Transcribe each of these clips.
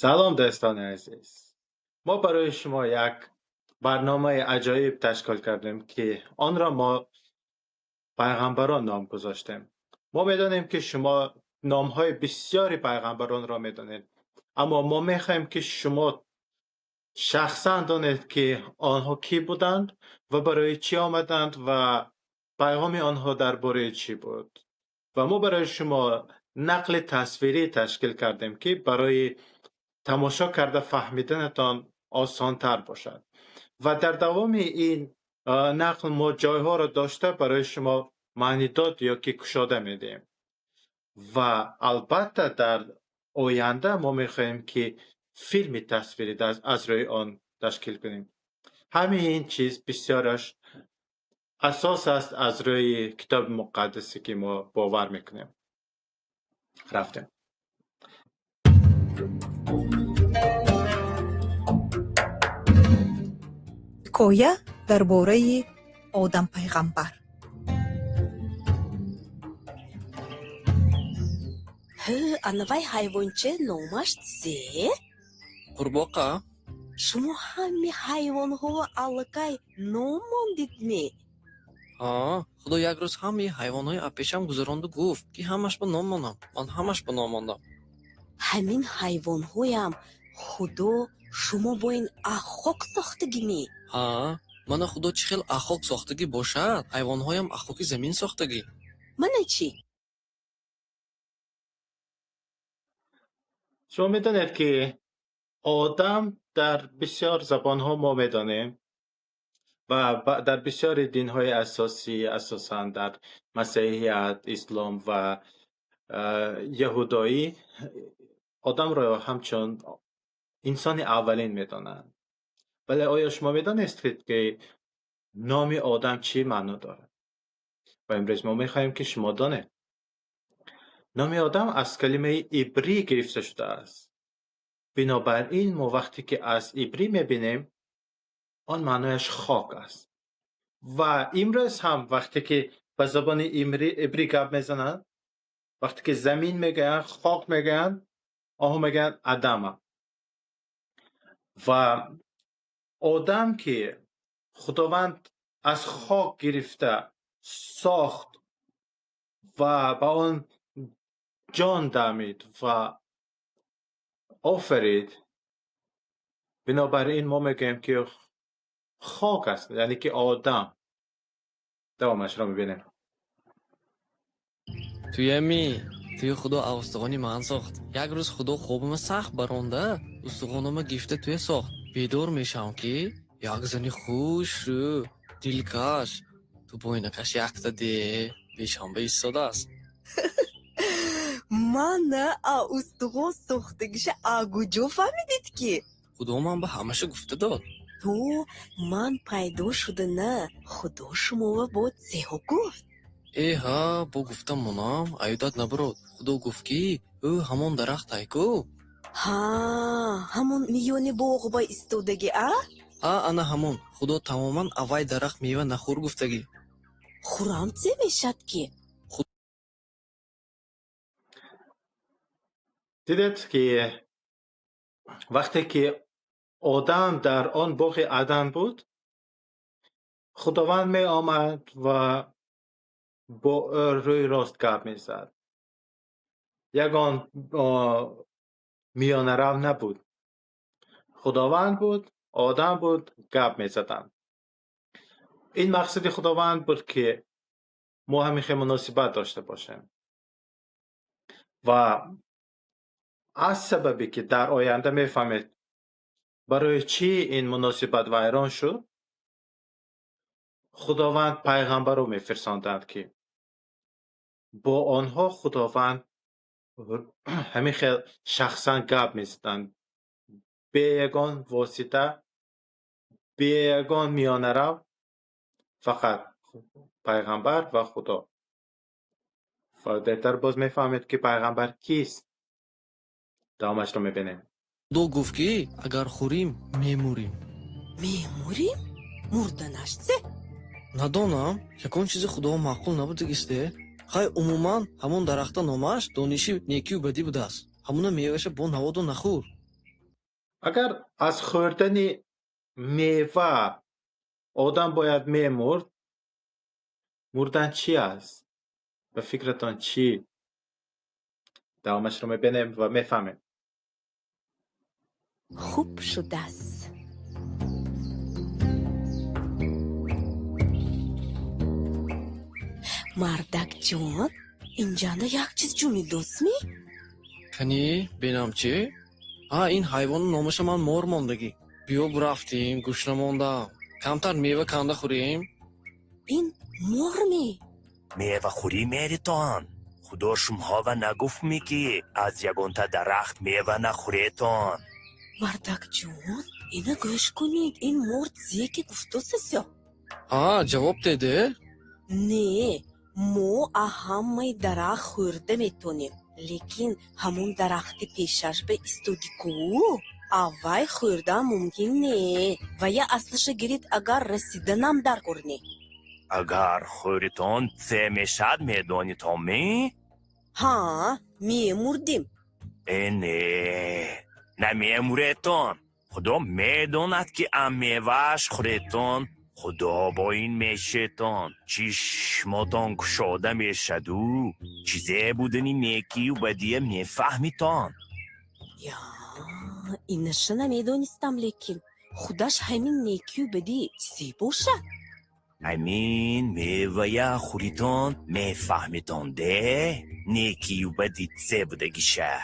Салом, дӯстони азиз. Мо барои шумо як барномаи аҷоиб ташкил кардем, ки онро мо пайғамбарон ном гузоштем. Мо медонем, ки шумо номҳои бисёри пайғамбаронро медонед, аммо мо мехоҳем, ки шумо шахсан донед, ки онҳо кӣ буданд ва барои чӣ омаданд ва пайғоми онҳо дар бораи чӣ буд. Ва мо барои шумо нақли тасвирӣ ташкил кардем, ки барои тамошо карда фаҳмиданатон осонтар бошад. Ва дар давоми ин нақл мо ҷойҳоро дошта барои шумо маънидод ё ки кушода медиҳем. Ва албатта дар оянда мо мехоҳем, ки филми тасвирӣ аз рӯи он ташкил кунем. Ҳамин ин чиз бисёраш асос аст аз рӯи китоби муқаддасе, ки мо бовар мекунем. Рафтем. Ҳикоя дар бораи Одам пайғамбар. Ҳы, анавай ҳайвонча номаш зе? Қурбоқа. Шумо ҳами ҳайвонҳоро аллакай ном мондидме? Ҳа, Худо як рӯз ҳамаи ҳайвонҳои аз пешам гузаронду гуфт, ки ҳамаш ба ном монам. Ман ҳамаш ба ном мондам. Ҳамин ҳайвонҳоям Худо шумо бо ин аз хок сохтагиме? Ҳа, мана Худо чӣ хел аз хок сохтагӣ бошад, ҳайвонҳоям аз хоки замин сохтагӣ. Мана чӣ? Шумо медонед, ки одам дар бисёр забонҳо мо медонем ва дар бисёри динҳои асосӣ, асосан дар масеҳият, ислом ва яҳудоӣ, одамро ҳамчун инсони аввалин медонанд. Вале оё шумо медонистед, ки номи одам чӣ маъно дорад? Ва имрӯз мо мехоҳем, ки шумо донед. Номи одам аз калимаи ибрӣ гирифта шудааст. Бинобар ин мо вақте ки аз ибрӣ мебинем, он маънояш хок аст. Ва имрӯз ҳам вақте ки ба забони ибрӣ гап мезананд, вақте ки замин мегӯянд, хок мегӯянд, онҳо мегӯянд адама. Ва одам, ки Худованд аз хок гирифта сохт ва ба он ҷон дамид ва офарид, бинобар ин мо мегӯем, ки хок аст, яъне ки одам. Давомашро мебинем. Туями? Туи Худо аз устухони ман сохт. Як рӯз Худо хобама сахт баронда, устухонома гирифта туя сохт. Бедор мешавам, ки як зани хушрӯ, дилкаш, ту бойнакаш якта де пешамба истодааст. Мана а устухон сохтагиша а куҷо фаҳмидед ки? Худо ман ба ҳамаша гуфта дод. То ман пайдо шудана Худо шуморо бо цеҳо гуфт? Э ҳа, бо гуфтам монам, аюдат набарод. Худо гуфт, ки ӯ ҳамон дарахт ай ку. Ҳа, ҳамон миёни боғ ба истодаги, а? Ҳа, ана ҳамон. Худо тамоман аввай дарахт мева нахӯр гуфтагӣ. Хӯрам, це мешад ки? Дидед, ки вақте ки одам дар он боғи Адан буд, Худованд меомад ва бо ӯ рӯи рост гап мезад. Ягон миёнарав набуд. Худованд буд, одам буд, гап мезаданд. Ин мақсади Худованд буд, ки мо ҳамин хел муносибат дошта бошем. Ва аз сабабе, ки дар оянда мефаҳмед, барои чӣ ин муносибат вайрон шуд, Худованд пайғамбарро мефирсонданд, ки бо онҳо Худованд ҳамин хел шахсан гап мезаданд, бе ягон восита, бе ягон миёнарав, фақат пайғамбар ва Худо. Ва дертар боз мефаҳмед, ки пайғамбар кист. Давомашро мебинем. Худо гуфт, ки агар хӯрим, мемурим. Мемурим? Мурданаш це? Надонам, ягон чизи Худо маъқул набудагисте. Хай, умуман ҳамон дарахта номаш дониши некию бадӣ будааст. Ҳамуна меваша бо наводу нахӯр. Агар аз хӯрдани мева одам бояд мемурд, мурдан чӣ аст? Ба фикратон чӣ? Давомашро мебинем ва мефаҳмем. Хуб шудааст. Мардакҷон, инҷанда як чиз ҷумидостми? Кани, бинам чӣ? Ҳа, ин ҳайвону номаша ман мор мондагӣ. Биё бурафтем, гушна мондам. Камтар мева канда хӯрем. Ин морми? Мевахӯрӣ меритон? Худо шумоҳова нагуфтмӣ, ки аз ягонта дарахт мева нахӯретон? Мардакҷон, ина гӯш кунед, ин мор чизе ки гуфтосасё. Ҳа, ҷавоб деде? Не, мо а ҳамаи дарахт хӯрда метонем, лекин ҳамун дарахти пешаш ба истоди ку, аввай хӯрдан мумкин не. Вая аслаша гирид, агар расиданам дар кор не. Агар хӯритон, це мешад, медонитон мӣ? Ҳа, мемурдим. Э, не, намемуретон. Худо медонад, ки ам мевааш хӯретон, худо бо ин мешетон, чишмотон кушода мешаду чизе будани некию бадия мефаҳмитон. Я, инаша намедонистам, лекин худаш ҳамин некию бадӣ чизе бошад? Ҳамин мевая хӯритон, мефаҳмитон де, некию бадӣ це будагиша.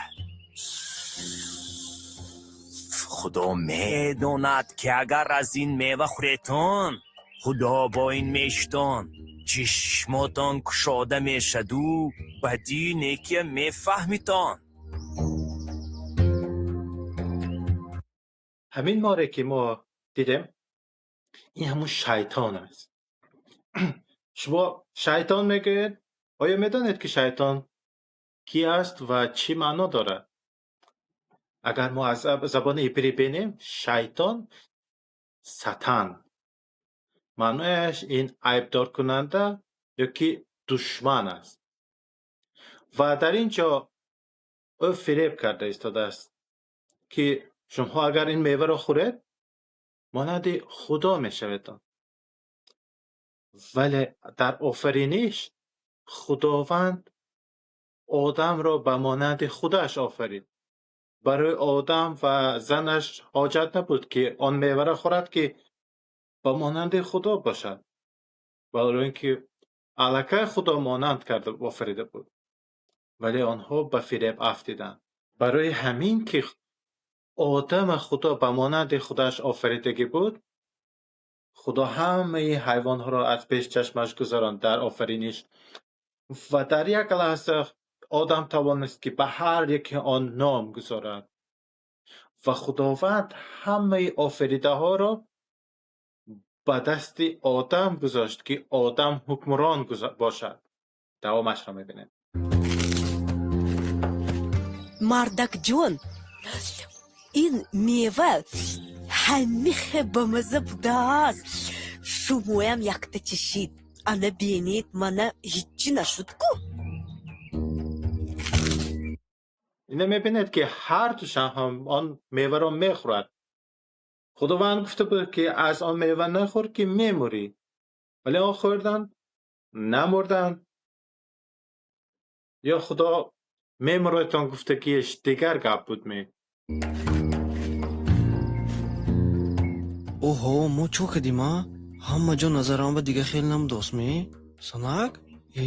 Худо медонад, ки агар аз ин мева хӯретон, худо бо ин мешитон, чишмотон кушода мешаду бадию некия мефаҳмитон. Ҳамин море ки мо дидем, ин ҳамун шайтон аст. Шумо шайтон мегӯед? Оё медонед, ки шайтон кӣ аст ва чӣ маъно дорад? Агар мо аз забони ибрӣ бинем, шайтон сатан. Маънояш ин айбдоркунанда ё ки душман аст. Ва дар ин ҷо ӯ фиреб карда истодааст, ки шумоҳо агар ин меваро хӯред, монанди Худо мешаведон. Вале дар офариниш Худованд одамро ба монанди худаш офарид. Барои одам ва занаш ҳоҷат набуд, ки он меваро хӯрад, ки ба монанди Худо бошад. Барои ин ки аллакай Худо монанд карда офарида буд. Вале онҳо ба фиреб афтиданд. Барои ҳамин ки одама Худо ба монанди худаш офаридагӣ буд, Худо ҳамаи ҳайвонҳоро аз пеш чашмаш гузаронд дар офариниш ва дар як лаҳза одам тавонист, ки ба ҳар яке он ном гузорад. Ва Худованд ҳамаи офаридаҳоро ба дасти одам гузошт, ки одам ҳукмрон бошад. Давомашро мебинем. Мардакҷон, ин мева ҳамихе бамаза будааст. Шумоям якта чашид. Ана бинед, мана ҳиччи нашуд ку. Ина мебинед, ки ҳар душан ҳам он меваро мехӯрад. Худованд гуфта буд, ки аз он мева нахӯр, ки мемурӣ. Вале он хӯрданд, намурданд. Ё Худо мемуредтон гуфтагиаш дигар гап буд ме? Оҳо, мо чо кардим, а? Ҳама ҷо назарам ба дига хел намудост ме? Санак? Э,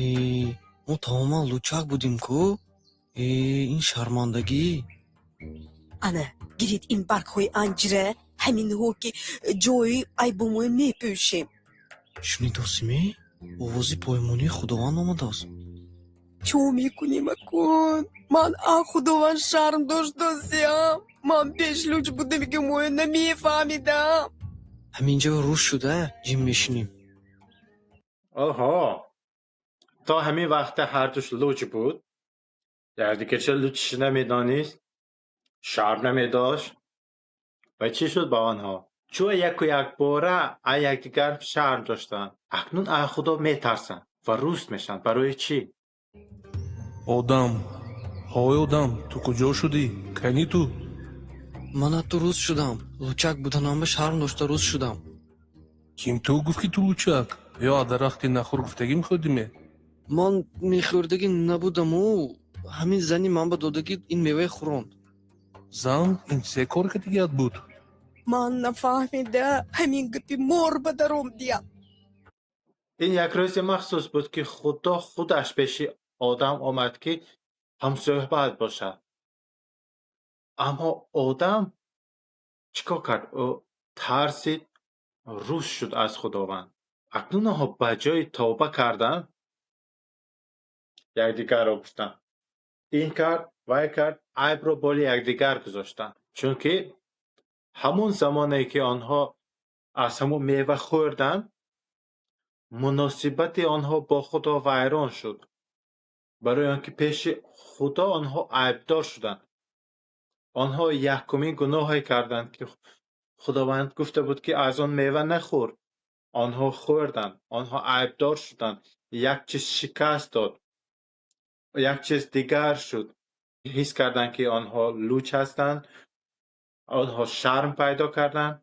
мо тамоман лучак будим ку? Э, ин шармандагӣ. Ана, гиред ин баргҳои анҷира, ҳаминҳо ки ҷои айбумои мепӯшем. Шунидосӣ ме? Овози поймонии Худованд омадааст. Чо мекунем акун? Ман а Худованд шарм доштосиям. Ман пеш луч будам, ки моя намефаҳмидам. Ҳаминҷо рӯз шуда ҷим мешинем. Оҳо, то ҳамин вақта ҳардуш луч буд. Якдигарча лучш намедонист, шарм намедошт. Ва чӣ шуд ба онҳо? Чун яку якбора аз якдигар шарм доштанд, акнун аз Худо метарсанд ва руст мешаванд. Барои чӣ? Одам, ҳой одам, ту куҷо шудӣ? Кани ту? Ман ҳатто рус шудам. Лучак буданамба шарм дошта рус шудам. Ким ту гуфт, ки ту лучак? Ё аз дарахти нахӯр гуфтагӣ мехӯрдиме? Ман мехӯрдагӣ набудаму, ҳамин зани ман ба додагӣ ин меваи хӯронд. Зан ин се кор кардагият буд. Ман нафаҳмида ҳамин гапи мор ба даромдиям. Ин як рӯзи махсус буд, ки Худо худаш пеши одам омад, ки ҳамсӯҳбат бошад. Аммо одам чӣ кор кард? Ӯ тарсид, рус шуд аз Худованд. Акнун онҳо ба ҷои тавба кардан якдигарро гуфтанд. Ин кард, вай кард, айбро боли якдигар гузоштанд. Чунки ҳамон замоне, ки онҳо аз ҳамон мева хӯрданд, муносибати онҳо бо Худо вайрон шуд. Барои он ки пеши Худо онҳо айбдор шуданд. Онҳо якумин гуноҳе карданд, ки Худованд гуфта буд, ки аз он мева нахӯр. Онҳо хӯрданд, онҳо айбдор шуданд. Як чиз шикаст дод, як чиз дигар шуд. Ҳис карданд, ки онҳо луч ҳастанд, онҳо шарм пайдо карданд,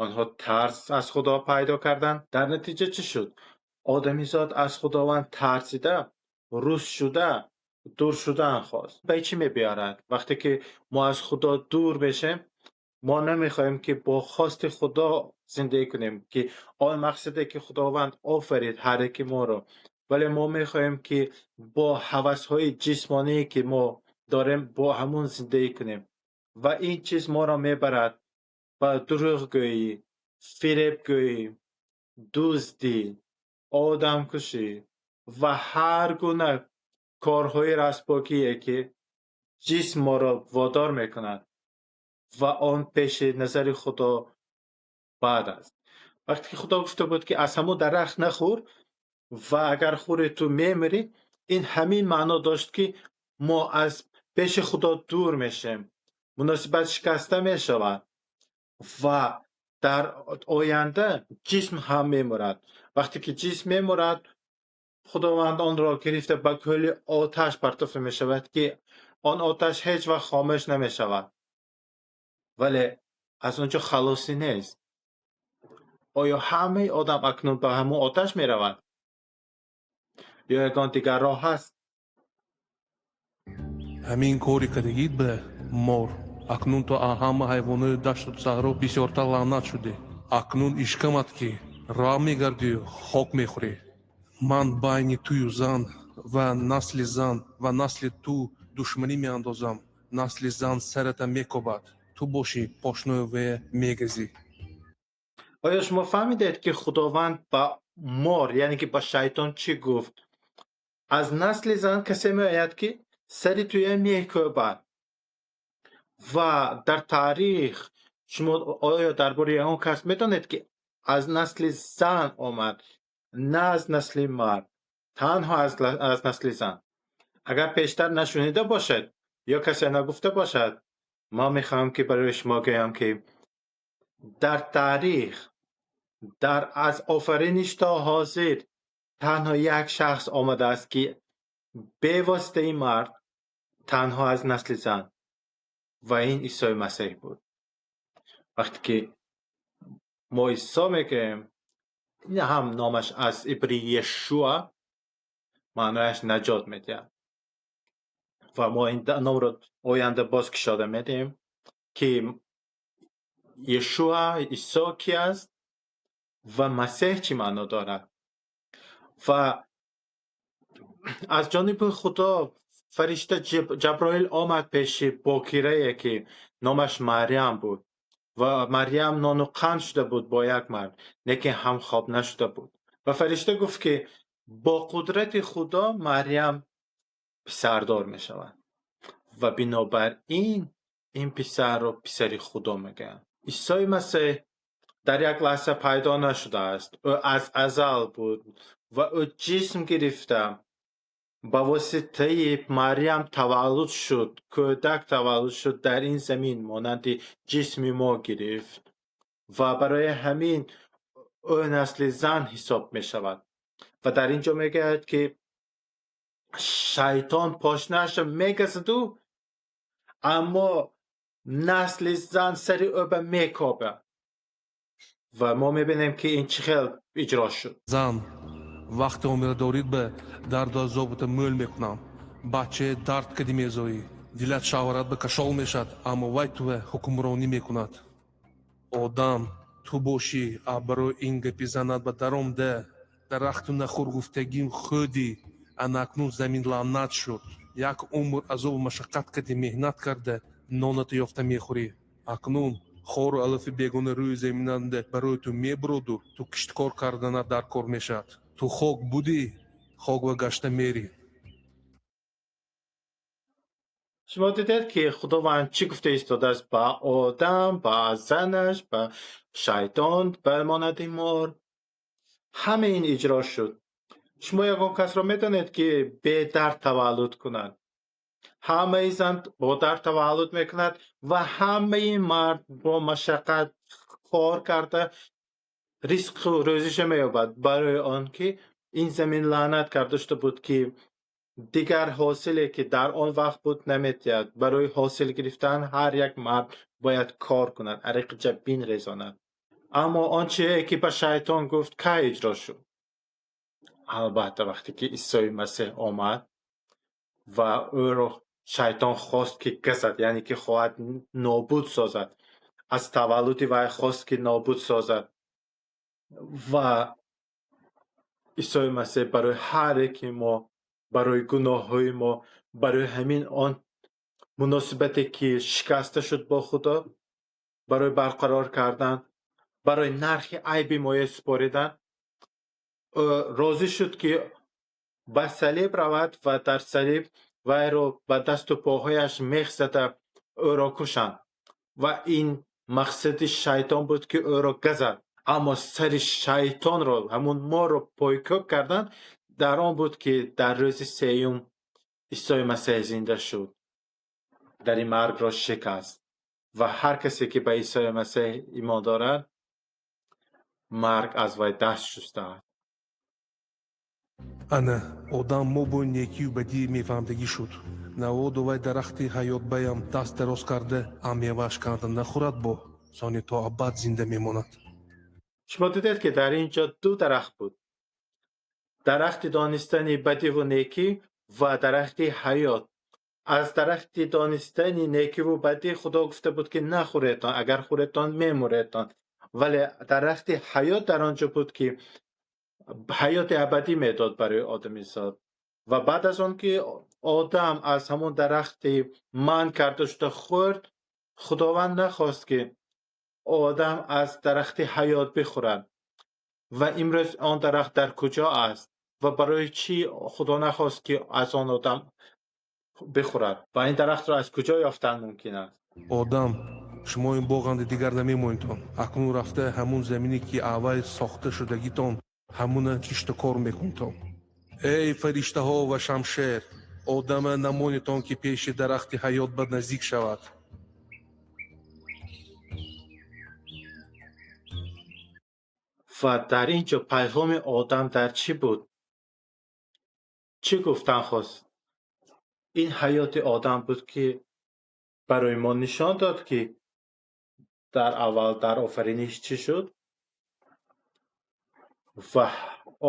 онҳо тарс аз Худо пайдо карданд. Дар натиҷа чӣ шуд? Одамизод аз Худованд тарсида, рус шуда, дур шудан хост. Ба чӣ мебиёрад? Вақте ки мо аз Худо дур мешем, мо намехоҳем, ки бо хости Худо зиндагӣ кунем, ки он мақсаде, ки Худованд офарид ҳар яки моро, вале мо мехоҳем, ки бо ҳавасҳои ҷисмоние, ки мо дорем, бо ҳамун зиндагӣ кунем. Ва ин чиз моро мебарад ба дурӯғгӯӣ, фиребгӯӣ, дуздӣ, одамкушӣ ва ҳар гуна корҳои распокие, ки ҷисм моро водор мекунад ва он пеши назари Худо бад аст. Вақте ки Худо гуфта буд, ки аз ҳамон дарахт нахӯр ва агар хӯре, ту мемирӣ, ин ҳамин маъно дошт, ки мо аз пеши Худо дур мешавем, муносибат шикаста мешавад ва дар оянда ҷисм ҳам мемурад. Вақте ки ҷисм мемурад, Худованд онро гирифта ба кӯли оташ партофта мешавад, ки он оташ ҳеҷ вақт хомӯш намешавад. Вале аз он ҷо халосӣ нест. Оё ҳамаи одам акнун ба ҳамон оташ меравад ё ягон дигар роҳ ҳаст? Ҳамин кори кардагит ба мор. Акнун ту аз ҳама ҳайвонои дашту саҳро бисёртар лаънат шудӣ. Акнун ишкамат ки роҳ мегардию хок мехӯрӣ. Ман байни тую зан ва насли зан ва насли ту душманӣ меандозам. Насли зан сарата мекобад, ту бошӣ, пошнои вая мегазӣ. Оё шумо фаҳмидед, ки Худованд ба мор, яъне ки ба шайтон, чӣ гуфт? Аз насли зан касе меояд, ки сари туя мекӯбад. Ва дар таърих шумо оё дар бораи он кас медонед, ки аз насли зан омад, на аз насли мард, танҳо аз насли зан? Агар пештар нашунида бошед ё касе нагуфта бошад, ман мехоҳам, ки барои шумо гӯям, ки дар таърих, дар аз офариниш то ҳозир, танҳо як шахс омадааст, ки бевоситаи мард, танҳо аз насли зан, ва ин Исои Масеҳ буд. Вақте ки мо Исо мегӯем, ин ҳам номаш аз ибри Ешуа, маънояш наҷот медиҳад. Ва мо ин номро оянда боз кушода медиҳем, ки Ешуа, Исо ки аст ва Масеҳ чӣ маъно дорад. Ва аз ҷониби Худо фаришта Ҷаброил омад пеши бокирае, ки номаш Марьям буд. Ва Марьям нону қанд шуда буд бо як мард, лекин ҳамхоб нашуда буд. Ва фаришта гуфт, ки бо қудрати Худо Марьям писардор мешавад. Ва бинобар ин ин писарро писари Худо мегӯянд. Исои Масеҳ дар як лаҳза пайдо нашудааст. Ӯ аз азал буд ва ӯ ҷисм гирифта ба воситаи Марьям таваллуд шуд, кӯдак таваллуд шуд дар ин замин, монанди ҷисми мо гирифт ва барои ҳамин ӯ насли зан ҳисоб мешавад. Ва дар ин ҷо мегӯяд, ки шайтон пошнаашро мегазаду, аммо Насли зан сари ӯ ба мекобад. Ва мо мебинем, ки ин чӣ хел иҷро шуд. Зан, вақте ҳомиладорид ба дарду азобата мӯл мекунам. Бачае дард кади мезоӣ. Дилат шавҳарат ба кашол мешавад, аммо вай туя ҳукмронӣ мекунад. Одам, ту бошӣ, а барои ин гапи занат ба даромда, дарахту нахӯр гуфтагим хӯдӣ, ана акнун замин лаънат шуд. Як умр азобу машаққат кади меҳнат карда, ноната ёфта мехӯрӣ. Акнун хору алафи бегона рӯи заминанда барои ту мебуроду ту кишткор карданат дар кор мешавад. Ту хок будӣ, хок ва гашта мерӣ. Шумо дидед, ки Худованд чӣ гуфта истодааст ба Одам, ба занаш, ба шайтон, ба монанди мор. Ҳама ин иҷро шуд. Шумо ягон касро медонед, ки бедард таваллуд кунад? Ҳамаи зан бо дард таваллуд мекунад ва ҳамаи мард бо машаққат кор карда ризқу рӯзиша меёбад, барои он ки ин замин лаънат карда шуда буд, ки дигар ҳосиле, ки дар он вақт буд, наметиҳад. Барои ҳосил гирифтан ҳар як мард бояд кор кунад, ариқи ҷабин резонад. Аммо он чие, ки ба шайтон гуфт, кай иҷро шуд? Албатта, вақте ки Исои Масеҳ омад ва ӯро шайтон хост, ки газад, яъне ки хоҳад нобуд созад. Аз таваллуди вай хост, ки нобуд созад. Ва Исои Масеҳ барои ҳар яки мо, барои гуноҳҳои мо, барои ҳамин он муносибате, ки шикаста шуд бо Худо, барои барқарор кардан, барои нархи айби моя супоридан, ӯ розӣ шуд, ки ба салиб равад ва дар салиб вайро ба дасту поҳояш мех зада ӯро кушанд. Ва ин мақсади шайтон буд, ки ӯро газад. Аммо сари шайтонро, ҳамун морро пойкӯб кардан дар он буд, ки дар рӯзи сеюм Исои Масеҳ зинда шуд. Дари маргро шикаст. Ва ҳар касе, ки ба Исои Масеҳ имон дорад, марг аз вай даст шустааст. Ана одам мо бо некию бадӣ мефаҳмдагӣ шуд. Наводу вай дарахти ҳаётбаям даст дароз карда, а мевааш канда нахӯрад бо, сони то абад зинда мемонад. Шумо дидед, ки дар ин ҷо ду дарахт буд. Дарахти донистани бадиву некӣ ва дарахти ҳаёт. Аз дарахти донистани некиву бадӣ Худо гуфта буд, ки нахӯретон, агар хӯретон, мемуретон. Вале дарахти ҳаёт дар он ҷо буд, ки ҳаёти абадӣ медод барои одамизод. Ва баъд аз он ки одам аз ҳамон дарахти манъ карда шуда хӯрд, Худованд нахост, ки одам аз дарахти ҳаёт бихӯрад. Ва имрӯз он дарахт дар куҷо аст? Ва барои чӣ Худо нахост, ки аз он одам бихӯрад? Ва ин дарахтро аз куҷо ёфтан мумкин аст? Одам, шумо ин боғанди дигар намемонедтон. Акнун рафта ҳамун замине, ки аввал сохта шудагитон, ҳамуна кишту кор мекунедтон. Эй фариштаҳо ва шамшер, одама намонедтон, ки пеши дарахти ҳаёт ба наздик шавад. Ва дар ин ҷо пайғоми одам дар чӣ буд? Чӣ гуфтан хост? Ин ҳаёти одам буд, ки барои мо нишон дод, ки дар аввал дар офариниш чӣ шуд ва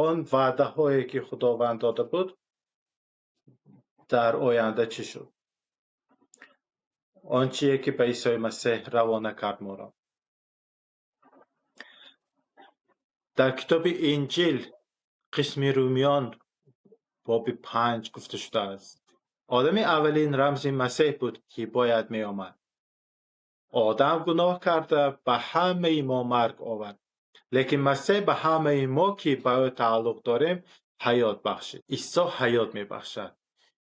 он ваъдаҳое, ки Худованд дода буд, дар оянда чӣ шуд. Он чие, ки ба Исои Масеҳ равона кард моро. Дар китоби Инҷил, қисми Румиён, боби 5 гуфта шудааст. Одами аввалин рамзи Масеҳ буд, ки бояд меомад. Одам гуноҳ карда ба ҳамаи мо марг овард. Лекин Масеҳ ба ҳамаи мо, ки ба ӯ тааллуқ дорем, ҳаёт бахшид. Исо ҳаёт мебахшад.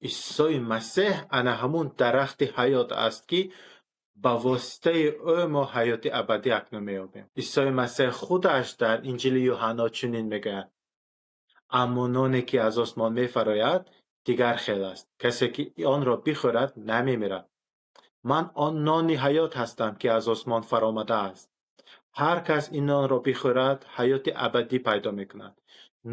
Исои Масеҳ ана ҳамун дарахти ҳаёт аст, ки ба воситаи ӯ мо ҳаёти абадӣ акнун меёбем. Исои Масеҳ худаш дар Инҷили Юҳанно чунин мегӯяд: аммо ноне, ки аз осмон мефарояд, дигар хел аст. Касе, ки онро бихӯрад, намемирад. Ман он нони ҳаёт ҳастам, ки аз осмон фаромадааст. Ҳар кас ин нонро бихӯрад, ҳаёти абадӣ пайдо мекунад.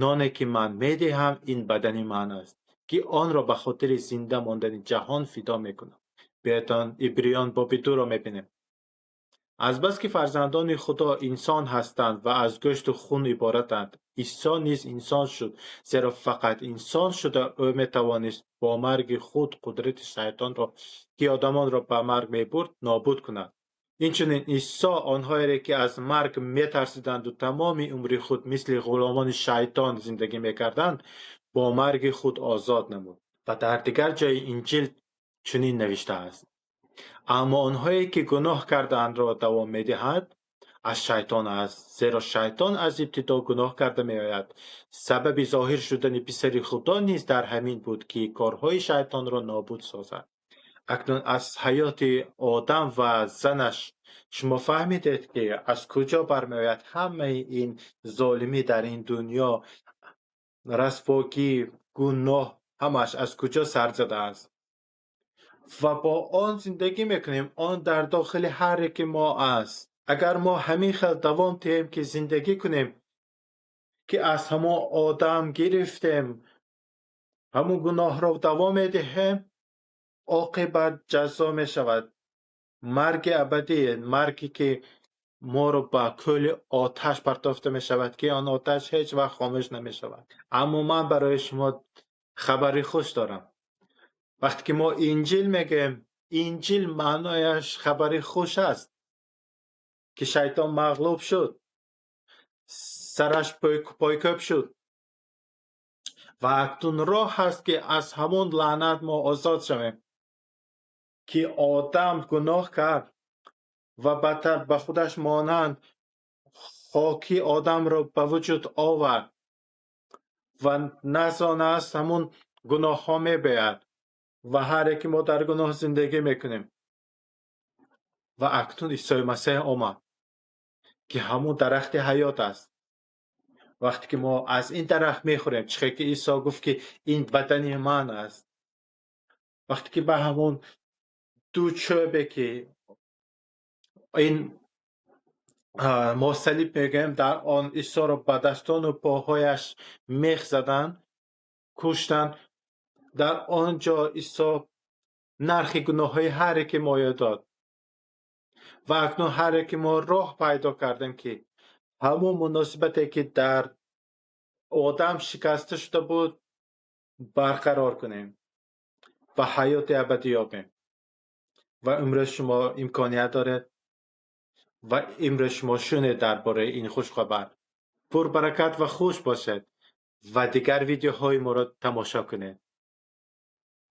Ноне, ки ман медиҳам, ин бадани ман аст, ки онро ба хотири зинда мондани ҷаҳон фидо мекунам. Биёед, Ибриён боби 2-ро мебинем. Азбаски фарзандони Худо инсон ҳастанд ва аз гӯшту хун иборатанд, Исо низ инсон шуд, зеро фақат инсон шуда ӯ метавонист бо марги худ қудрати шайтонро, ки одамонро ба марг мебурд, нобуд кунад. Инчунин Исо онҳоере, ки аз марг метарсиданду тамоми умри худ мисли ғуломони шайтон зиндагӣ мекарданд, бо марги худ озод намуд. Ва дар дигар ҷои Инҷил чунин навиштааст: аммо онҳое, ки гуноҳ карданро давом медиҳанд, аз шайтон аст, зеро шайтон аз ибтидо гуноҳ карда меояд. Сабаби зоҳир шудани Писари Худо низ дар ҳамин буд, ки корҳои шайтонро нобуд созад. Акнун аз ҳаёти Одам ва занаш шумо фаҳмидед, ки аз куҷо бармеояд ҳамаи ин золимӣ дар ин дунё, расвогӣ, гуноҳ, ҳамааш аз куҷо сар задааст. Ва бо он зиндагӣ мекунем, он дар дохили ҳар яки мо аст. Агар мо ҳамин хел давом диҳем, ки зиндагӣ кунем, ки аз ҳамон Одам гирифтем, ҳамун гуноҳро давом медиҳем, оқибат ҷазо мешавад. Марги абадӣ, марге, ки моро ба кӯли оташ партофта мешавад, ки он оташ ҳеҷ вақт хомӯш намешавад. Аммо ман барои шумо хабари хуш дорам. Вақте ки мо Инҷил мегӯем, Инҷил маънояш хабари хуш аст, ки шайтон мағлуб шуд, сараш пойкӯб шуд ва акнун роҳ ҳаст, ки аз ҳамон лаънат мо озод шавем, ки Одам гуноҳ кард ва ба худаш монанд хоки одамро ба вуҷуд овард ва назонаст ҳамун гуноҳҳо мебояд ва ҳар яке мо дар гуноҳ зиндагӣ мекунем. Ва акнун Исои Масеҳ омад, ки ҳамун дарахти ҳаёт аст. Вақте ки мо аз ин дарахт мехӯрем, чӣ хел ки Исо гуфт, ки ин бадани ман аст, вақте ки ба ҳамон ду чӯбе, ки ин мо салиб мегӯем, дар он Исоро ба дастону поҳояш мех заданд, куштанд, дар он ҷо Исо нархи гуноҳҳои ҳар яке моро дод. Ва акнун ҳар яке мо роҳ пайдо кардем, ки ҳамон муносибате, ки дар Одам шикаста шуда буд, барқарор кунем ва ҳаёти абадӣ ёбем. Ва имрӯз шумо имконият доред ва имрӯз шумо шунед дар бораи ин хушхабар. Пурбаракат ва хуш бошед ва дигар видеоҳои моро тамошо кунед.